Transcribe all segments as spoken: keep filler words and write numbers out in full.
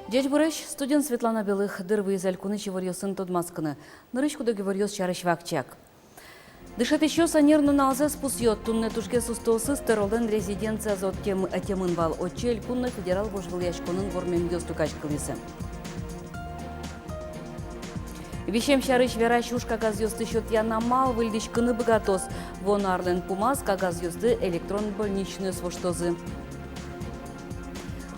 Ӟечбуресь! Студиын Светлана Белых. Дыр вуиз элькунысь иворъёсын тодматскыны. Нырысь куд-ог иворъёс сярысь вакчияк. Дышетӥсьёс ӧнер нуналзэс пусъё. Туннэ тужгес устоосыз тӧролэн резиденцияз ӧтем-, ӧтемын вал. Отчы элькун но федерал вожвылъяськонын вормемъёс люкаськылӥзы. Висем сярысь верась уж кагазъёсты сётъян амал выльдӥськыны быгатоз. Вуоно арлэн пумаз кагазъёсты электрон больничноез воштозы.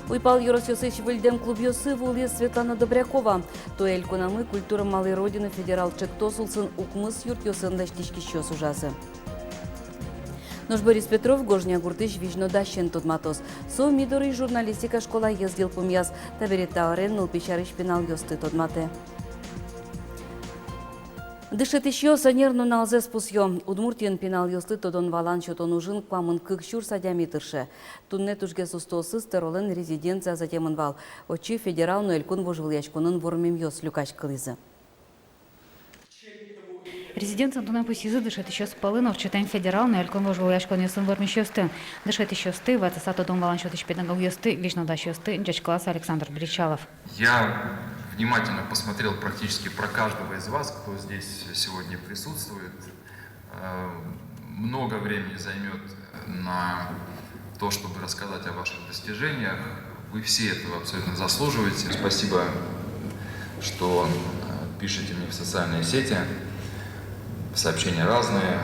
Уйпал ёросъёсысь выльдэм клубъёсы вуылӥз Светлана Добрякова. Туэ элькунамы «Культура малой Родины» федерал ӵектос улсын укмыс юртъёсын лэсьтӥськисьёс ужазы. Нош Борис Петров Гожня гуртысь визьнодасен тодматоз. Со ми дорысь журналистика школаез йылпумъяз, табере та ӧрен нылпи сярысь пиналъёсты тодматэ. Дышетӥсьёс ӧнер нуналзэс пусъё. Удмуртиын пиналъёслы тодон-валан сётон ужын куамын кык сюрс адями тырше. Туннэ тужгес устоосыз тӧролэн резиденцияз ӧтемын вал. Отчы федерал но элькун вожвылъяськонын вормемъёс люкаськылӥзы. Резиденциын туннэ пусйизы дышетӥсьёс пӧлын ортчытэм федерал но элькун вожвылъяськонъёсын вормисьёсты. Дышетӥсьёсты, ватсаса тодон-валан сётӥсь педагогъёсты, визьнодасьёсты ӟечкылаз Александр Бречалов. Я внимательно посмотрел практически про каждого из вас, кто здесь сегодня присутствует. Э, много времени займёт на то, чтобы рассказать о ваших достижениях. Вы все этого абсолютно заслуживаете. Спасибо, что, э, пишете мне в социальные сети. Сообщения разные,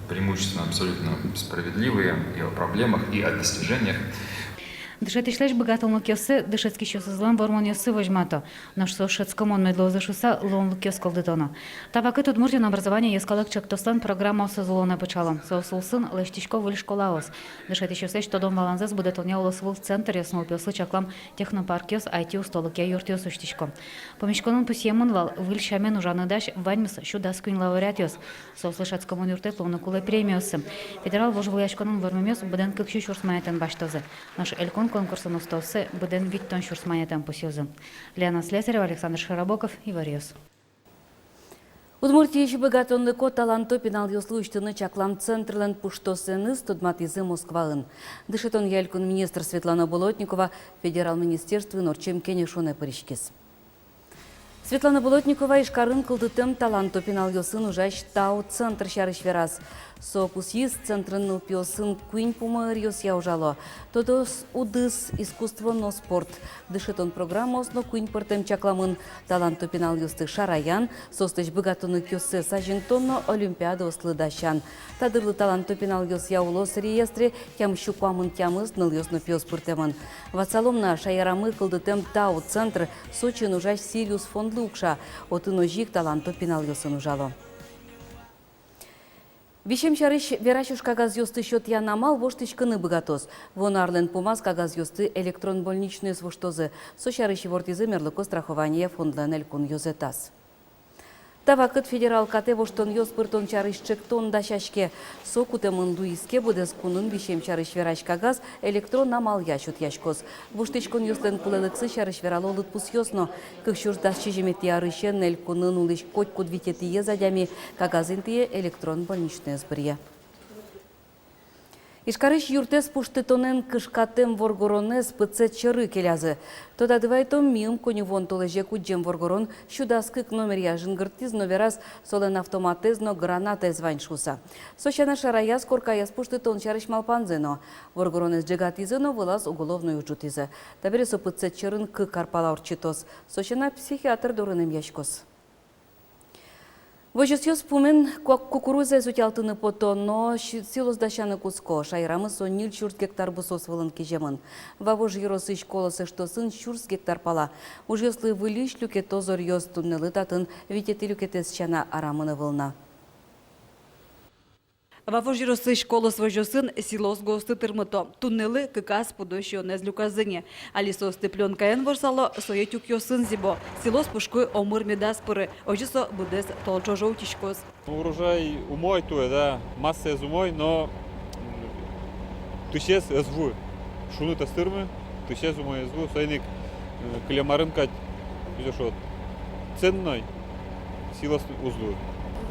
преимущественно абсолютно справедливые, и о проблемах, и о достижениях. Дышетӥсьлэсь быгатонлыкъёссы дышетскисьёсызлэн вормонъёссы возьмато. Нош соос шӧдскымон мед луозы шуыса луонлыкъёс кылдыто но. Та вакыт Удмуртиын «Образование» йӧскалык ӵектослэн программаосыз улонэ пыӵало. Соос улсын лэсьтӥсько выль школаос. Дышетӥсьёслэсь тодон-валанзэс будэтонъя улосвыл центръёс, нылпиослы чаклам технопаркъёс, айти устолыкъя юртъёс усьтӥсько. Пумиськонын пусъемын вал, выль сямен ужаны дась ваньмыз сю дас куинь лауреатъёс. Соослы шӧдскымон юрттэт луыны кулэ премиосы. Федерал вожвылъяськонын вормемъёс быдэн кык сю сюрс манетэн басьтозы. Нош элькун конкурсын устооссы быдэн витьтон сюрс манетэн пусъёзы. Лена Слесарева, Александр Широбоков, «Иворъёс». Удмуртиысь быгатонлыко, таланто пиналъёслы усьтыны чаклам центрлэн пуштосэныз тодматӥзы Москваын. Дышетонъя элькун министр Светлана Болотникова федерал министерствоын ортчем кенешонэ пыриськиз. Светлана Болотникова Ижкарын кылдытэм таланто пиналъёсын ужась «Тау» центр сярысь вераз. Со пусйиз, центрын нылпиосын куинь пумо ӧръёсъя ужало: тодос удыс, искусство но спорт. Дышетон программаос но куинь пӧртэм чакламын: таланто пиналъёсты шараян, соослэсь быгатонлыкъёссэс азинтон но олимпиадаослы дасян. Та дырлы таланто пиналъёсъя улос реестре тямыссю куамын тямыс нылъёс но пиос пыртэмын. Ватсалом на, шаерамы кылдытэм «Тау» центр Сочиын ужась «Сириус» фондлы укша, отын озьы ик таланто пиналъёсын ужало. Висем сярысь верась уж кагазъёсты сётъян амал воштӥськыны быгатоз. Вуоно арлэн пумаз кагазъёсты электрон больничноез воштозы. Со сярысь ивортӥзы мерлыко страхованиея фондлэн элькун ёзэтаз. Та вакыт федерал катэ воштонъёс пыртон сярысь ӵектон дасяське. Со кутэмын луиз ке, быдэс кунын висем сярысь верась кагаз электрон амалъя сётъяськоз. Воштӥськонъёслэн кулэлыксы сярысь верало лыдпусъёс но. Кык сюрс дас сизьыметӥ арысен элькунын улӥсь котькуд витетӥез адями кагаз интые электрон больничноез быръе. Ижкарысь юртэз пуштытонэн кышкатэм воргоронэз пытсэт сьӧры келязы. Тодады вайытом, миым коньывуон толэзе кудӟем воргорон сю дас кык номеръя жингыртӥз но вераз, солэн автоматэз но гранатаез вань шуыса. Со сяна шараяз коркаез пуштытон сярысь малпанзэ но. Воргоронэз ӝегатӥзы но вылаз уголовной уж ӝутӥзы. Табере со пытсэт сьӧрын кык ар пала ортчытоз. Со сяна психиатр дорын эмъяськоз. Возёсъёс пумен ку-, кукурузаез утялтыны пото но, си-, силос дасяны кутско. Шаерамы со ньыль сюрс гектар бусыос вылын киземын. Вавож ёросысь «Колос» эштосын сюрс гектар пала. Ужъёслы выльысь люкето зоръёс, туннэлы татын витетӥ люкетэз сяна арамын ӧвӧл на. Вавож ёросысь «Колос» возёсын силос госты тырмыто. Туннэлы кыказ пудо сиёнэз люказы ни. Али соосты плёнкаен ворсало, сое тюкъёсын зӥбо. Силос пушкы омыр медаз пыры, озьы со быдэс тол ӵоже утиськоз. Урожай умой туэ, да, массаез умой, но, м, тысез ӧз ву. Шуныт ӧз тырмы, тысез умой ӧз ву. Соин ик, э, кылем арын кадь, кызьы шуод, ценной силос уз лу.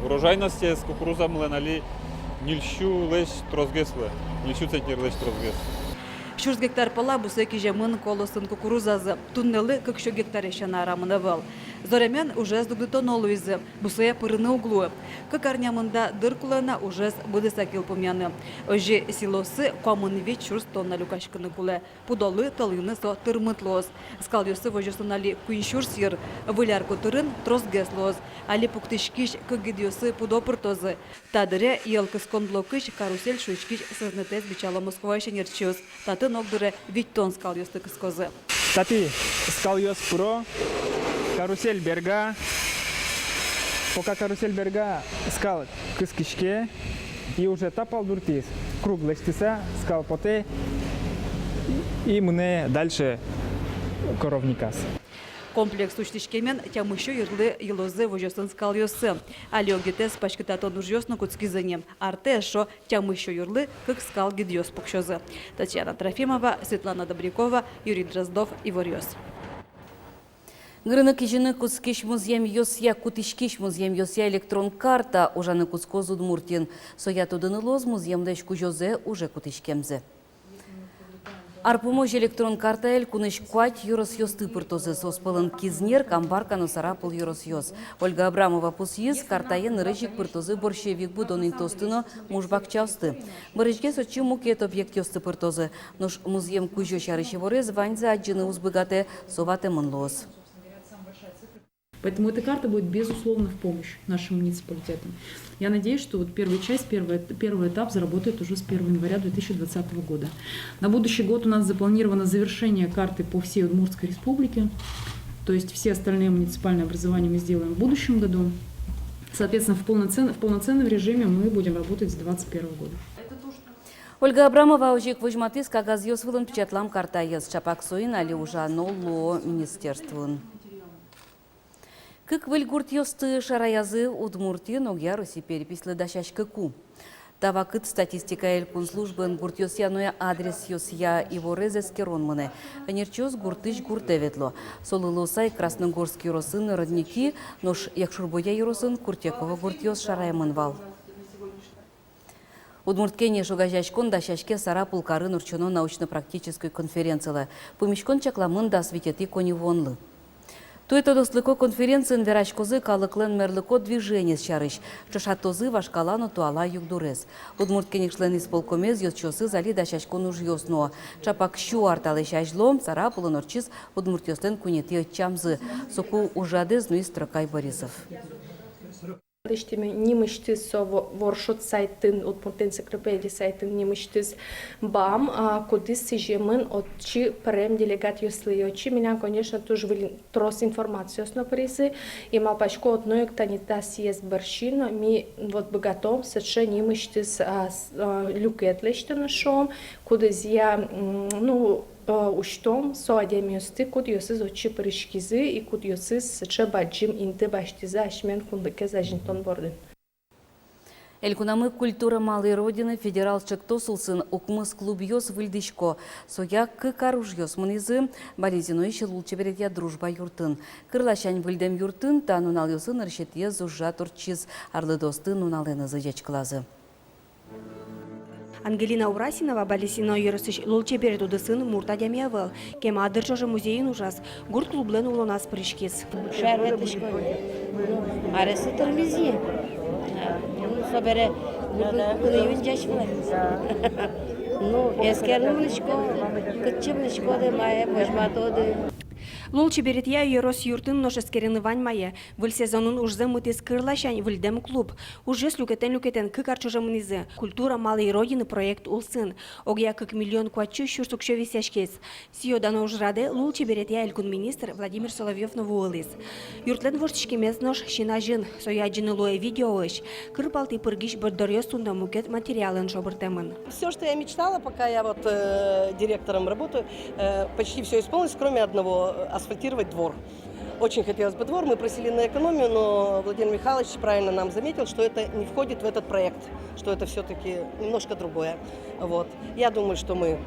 Урожайностез кукурузамылэн али ньыльсюлэсь тросгес луэ, ньыльсю центнерлэсь тросгес. Сюрс гектар пала бусые киземын колосын кукурузазы. Туннэлы кык сю гектаре сяна арамын ӧвӧл. Зоремен ужез дугдытоно луизы, бусые пырыны уг луы. Кык арня мында дыр кулэ на ужез быдэсак йылпумъяны. Озьы силосы куамын вить сюрс тонна люкаськыны кулэ. Пудолы, тӧлыны со тырмыт луоз. Скалъёсы возёсын али куинь сюрс йыр. Выль ар котырын тросгес луоз. Али пуктӥськись кык гидъёсы пудо пыртозы. Та дыре йӧл кыскон блокысь «Карусель» шуиськись сӧзнэтэз бичало Москваысь ӧнерчиос. Татын ог дыре витьтон скалъёсты кыскозы. Татӥ скалъёс пыро, «Карусель» берга. Пока «Карусель» берга, скал кыскиське, и уже та пал дуртӥз круг лэсьтыса скал потэ и мынэ дальше коровниказ. Комплекс усьтӥськемен тямыс сю йырлы йылозы возёсын скалъёссы. Али огетэз паськытатон ужъёс но кутскизы ни. Артэ эшшо тямыс сю йырлы кык скал гидъёс пуксёзы. Татьяна Трофимова, Светлана Добрякова, Юрий Дроздов, «Иворъёс». Гырыны-кизьыны кутскись музъемъёсъя, кутӥськись музъемъёсъя электрон карта ужаны кутскоз Удмуртиын. Соя тодыны луоз музъемлэсь кузёзэ уже кутӥськемзэ. Ар пумозь электрон карта элькунысь куать ёросъёсты пыртозы. Соос пӧлын Кизнер, Камбарка но Сарапул ёросъёс. Ольга Абрамова пусйиз, картае нырысь ик пыртозы борщевик будон интыосты но муш бакчаосты. Бӧрысьгес отчы мукет объектъёсты пыртозы. Нош музъем кузё сярысь иворез ваньзы адӟыны уз быгатэ, со ватэмын луоз. Поэтому эта карта будет, безусловно, в помощь нашим муниципалитетам. Я надеюсь, что вот первая часть, первый, эт- первый этап заработает уже с первого января две тысячи двадцатого года. На будущий год у нас запланировано завершение карты по всей Удмуртской Республике. То есть все остальные муниципальные образования мы сделаем в будущем году. Соответственно, в полноцен- в полноценном режиме мы будем работать с двадцать первого года. Ольга Абрамова озьы ик возьматӥз кагазъёс вылын печатлам картаез. Чапак соин али ужано луо министерствоын. Кык выль гуртъёсты шараязы Удмуртиын огъя Росси переписьлы дасяськыку. Та вакытэ статистикая элькун службаын гуртъёсъя но адресъёсъя иворез эскерон мынэ. Ӧнерчиос гуртысь гуртэ ветло. Солы луыса ик Красногорск ёросын Родники, нош Якшур-Бӧдья ёросын Куртьяково гуртъёс шараямын вал. «Удмурт Кенеш» огазеяськон дасяське Сарапул карын ортчоно научно-практической конференцилы. Пумиськон чакламын дас витетӥ коньывуонлы. Туэ тодостлыко конференциын вераськозы калыклэн мерлыко движениез сярысь, ӵошатозы вашкала но туала югдурез. «Удмурт Кенешлэн» исполкомез ёзчиосыз али дасяськон ужъёс нуо. Чапак сю ар талэсь азьло Сарапулын ортчиз удмуртъёслэн куинетӥ ӧтчамзы. Соку ужрадэз нуиз Трокай Борисов. Лэсьтӥмы нимысьтыз со во- воршуд сайтын, Удмурт Энциклопедия сайтын нимысьтыз бам, а, кудӥз сӥземын отчы пырем делегатъёслы. И отчы милям, конечно, туж выль трос информациос но пыризы. И малпасько, одно ик тани та съезд бӧрсьы но ми вот быгатом сыӵе нимысьтыз, а, с- а, люкет лэсьтыны, шуом, кудӥзъя, м, ну, э, усьтом со адямиосты, кудъёсыз отчы пыриськизы и кудъёсыз сыӵе бадӟым инты басьтӥзы асьмелэн кунлыкез азинтон бордын. Элькунамы «Культура малой Родины» федерал ӵектос улсын укмыс клубъёс выльдӥсько. Соя кык ар ужъёс мынӥзы Балезиноысь лулчеберетъя «Дружба» юртын. Кыр ласянь выльдэм юртын та нуналъёсы нырысетӥез ужрад ортчиз, арлыдоосты нуналэнызы ӟечкылазы. Ангелина Урасинова Балезино ёросысь лулчеберет удысын мурт адями ӧвӧл. Кема дыр ӵоже музейын ужаз, гурт клублэн улоназ пыриськиз. Шаер ветлӥсько. Аресэ тырмиз ни. Ну, собере гуртын куное юн ӟеч вылэ. Ну, эскерыны мынӥсько, кытчы мынӥськоды, мае возьматоды. Лулчеберетъя ёрос юртын нош эскерыны вань мае. Выль сезонын ужзэ мытӥз кыр ласянь выльдэм клуб. Ужъёс люкетэн-люкетэн кык ар ӵоже мынӥзы «Культура малой Родины» проект улсын. Огъя кык миллион куатьсю сюрс уксё висъяськиз. Сӥё-дано ужрадэ лулчеберетъя элькун министр Владимир Соловьёв но вуылӥз. Юртлэн воштӥськемез нош син азьын, сое адӟыны луэ видеоысь. Кыр палтӥ пыргись борддоръёс туннэ мукет материалэн шобыртэмын. Всё, что я мечтала, пока я вот, э, директором работаю, э, почти всё исполнилось, кроме одного, э, асфальтировать двор. Очень хотелось бы двор, мы просили на экономию, но Владимир Михайлович правильно нам заметил, что это не входит в этот проект, что это всё-таки немножко другое. Вот. Я думаю, что мы...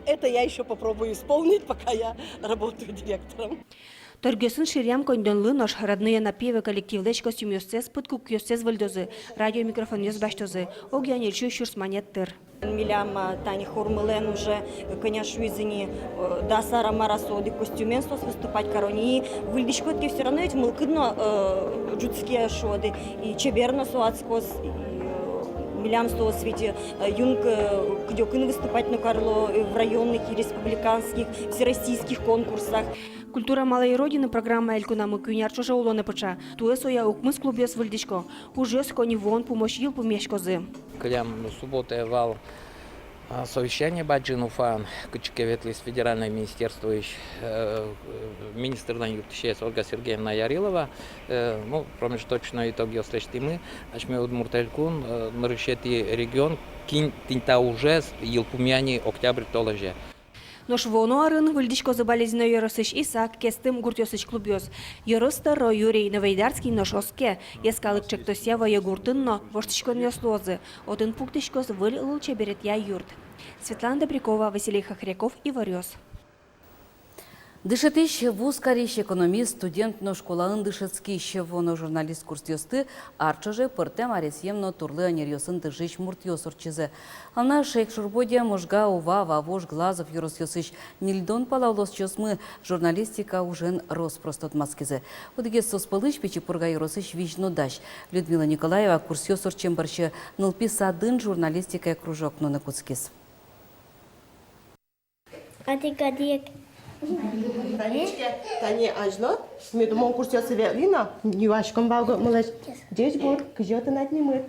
Это я ещё попробую исполнить, пока я работаю директором. Торгъёсын ширъям коньдонлы нош «Родные Анапиевы» коллективлэсь костюмъёссэс, пыдкукъёссэс выльдозы, радиомикрофонъёс басьтозы. Огъя ньыль сю сюрс манет тыр. Милям, а, тани хормылэн уже, э, кӧня шуизы ни, э, дас ар-а, мар-а, со одӥг костюмен соос выступать каро ни. Выльдӥськод ке, всё равно ведь мылкыд но, э, ӝутске, шуод, и чебер но со адскоз, и, э, милям соос ведь, э, юн, э, кыдёкын выступать но каро, э, в районных и республиканских, всероссийских конкурсах. «Культура малой Родины» программа элькунамы куинь ар ӵоже улонэ пыӵа. Туэ соя укмыс клубъёс выльдӥсько. Ужъёс коньывуон пумозь йылпумъяськозы. Кылем субботае вал, а, совещание бадӟым Уфаын, кытчы ке ветлӥз федеральное министерствоысь, э, министрлэн юрттӥсез Ольга Сергеевна Ярилова. Э, ну, промежуточной итогъёс лэсьтӥмы. Асьме Удмурт Элькун, э, нырысетӥ регион, кин тӥни та ужез йылпумъя ни октябрь толэзе. Нош вуоно арын выльдӥськозы Балезино ёросысь Исак, Кестым гуртъёсысь клубъёс. Ёрос тӧро Юрий Новоайдарский нош оске: «Йӧскалык» ӵектосъя вае гуртын но воштӥськонъёс луозы. Отын пуктӥськоз выль лулчеберетъя юрт. Светлана Добрякова, Василий Хохряков, «Иворъёс». Дышетӥсь, вузкарись, экономист, студент но школаын дышетскись. Вуоно журналист курсъёсты ар ӵоже пӧртэм аресъем но турлы ӧнеръёсын дышись муртъёс ортчизы. Алнаш, Эк, Шурбодья, Можга, Ува, Вавож, Глазов ёросъёсысь ньыльдон пала улосчиосмы журналистика ужен рос-прос тодматскизы. Одӥгез соос пӧлысь Пичи Пурга ёросысь визьнодась. Людмила Николаева курсъёс ортчем бӧрсьы нылпи садын журналистикая кружок нуыны кутскиз. Адик, адик. Танечке, тани азьло мед мон курсъёсы ветлӥ но, юаськом вал гогмылэсь: «Ӟечбур, кызьы тынад нимыд?»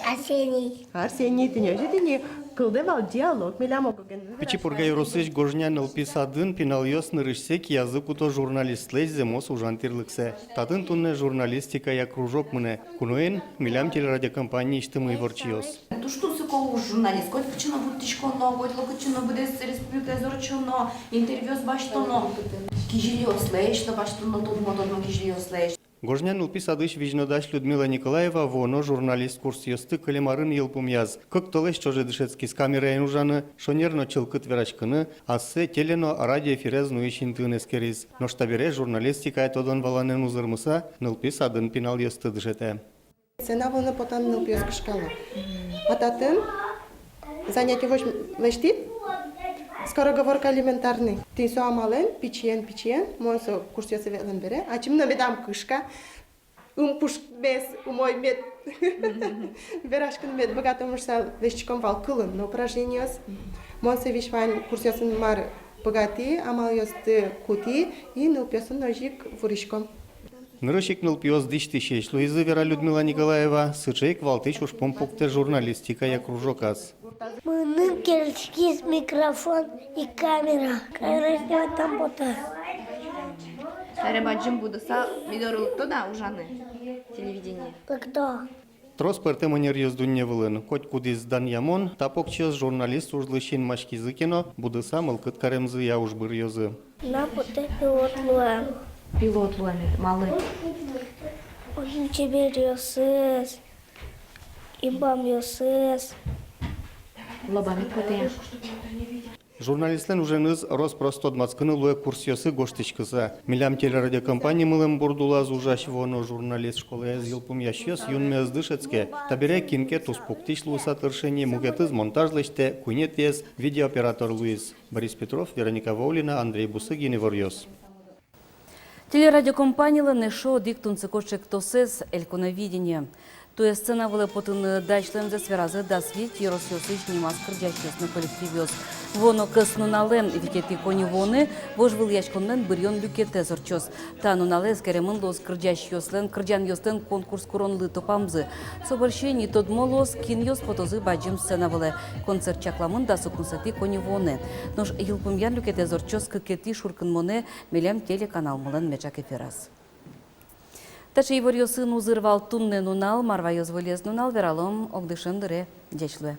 Арсений. Арсений, тӥни озьы, тӥни кылдэ вал диалог милям ог-огенызы. Пичи Пурга ёросысь Гожня нылпи садын пиналъёс нырысьсэ киязы куто журналистлэсь зэмос ужан тирлыксэ. Татын туннэ журналистикая кружок мынэ. Куноын милям телерадиокомпаниысьтымы иворчиос. Туж тунсыко уж журналист. Коть кытчы но вуттӥськоно, коть ло кытчы но, быдэс республикаез ортчоно, интервьюос басьтоно. Кизилиослэсь но басьтоно, тодмо, тодмо кизилиослэсь. Гожня нылпи садысь визьнодась Людмила Николаева вуоно журналист курсъёсты кылем арын йылпумъяз. Кык толэзь ӵоже дышетскиз камераен ужаны, шонер но чылкыт вераськыны, ассэ теле но радиоэфирез нуись интыын эскериз. Нош табере журналистикая тодон-валанэн узырмыса, нылпи садын пиналъёсты дышетэ. Сцена вылын потан нылпиос кышкало. А татын занятие возь лэсьтӥд, скороговорка элементарный. Тӥни со амалэн, пичиен, пичиен, мон со курсъёсы ветлэм бере, ачим но медам кышка, ымпушкмес, умой мед, вераськыны мед быгатом шуса, лэсьтӥськом вал кылын но упражнениос. Мон со визь вань курсъёсын мар быгатӥ, амалъёсты кутӥ, и нылпиосын озьы ик вуриськом. Нырысь ик нылпиос дӥсьтӥсесь луизы, вера Людмила Николаева. Сыӵе ик валтӥсь ужпум пуктэ журналистикая кружоказ. Мыным кельшиз микрофон и камера. Камера снимать там потэ. Табере бадӟым будыса ми доры лыктод-а ужаны телевидение? Лыкто. Трос пӧртэм ӧнеръёс дунне вылын. Котькудӥз данъямон, та покчиос журналист ужлы синмаськизы ке но, будыса мылкыд каремзыя уж быръёзы. Мынам потэ пилот луэм. Пилот луэмед малы? Очень чеберъёсыз, инбамъёсыз. Лобамед потэ-а? Журналистлэн уженыз рос-прос тодматскыны луэ курсъёсы гожтӥськыса. Милям телерадиокомпаниямылэн бордулаз ужась вуоно журналист школаез йылпумъясьёс юнме ӧз дышетске. Табере кин ке туспуктӥсь луыса тырше ни, мукетыз монтаж лэсьтэ, куинетӥез видеооператор луиз. Борис Петров, Вероника Ваулина, Андрей Бусыгин, «Иворъёс». Телерадиокомпанилэн эшшо одӥг тунсыко ӵектосэз — «Элькуновидение». Туэ сцена вылэ потыны дась луэмзэс веразы дас вить ёросъёсысь нимаз кырӟасьёс но коллективъёс. Вуоно кӧснуналэ, витетӥ коньывуонэ, вожвылъяськонлэн быръён люкетэз ортчоз. Та нуналэ эскеремын луоз кырӟасьёслэн кырӟанъёслэн конкурс куронлы тупамзы. Со бӧрсьы ини тодмо луоз, кинъёс потозы бадӟым сцена вылэ. Концерт чакламын дас укмысэтӥ коньывуонэ. Нош йылпумъян люкетэз ортчоз кыкетӥ шуркынмонэ милям телеканалмылэн меӵак эфираз. Таӵе иворъёсын узыр вал туннэ нунал. Мар ваёз выльез нунал, вералом огдышем дыре. Ӟеч луэ.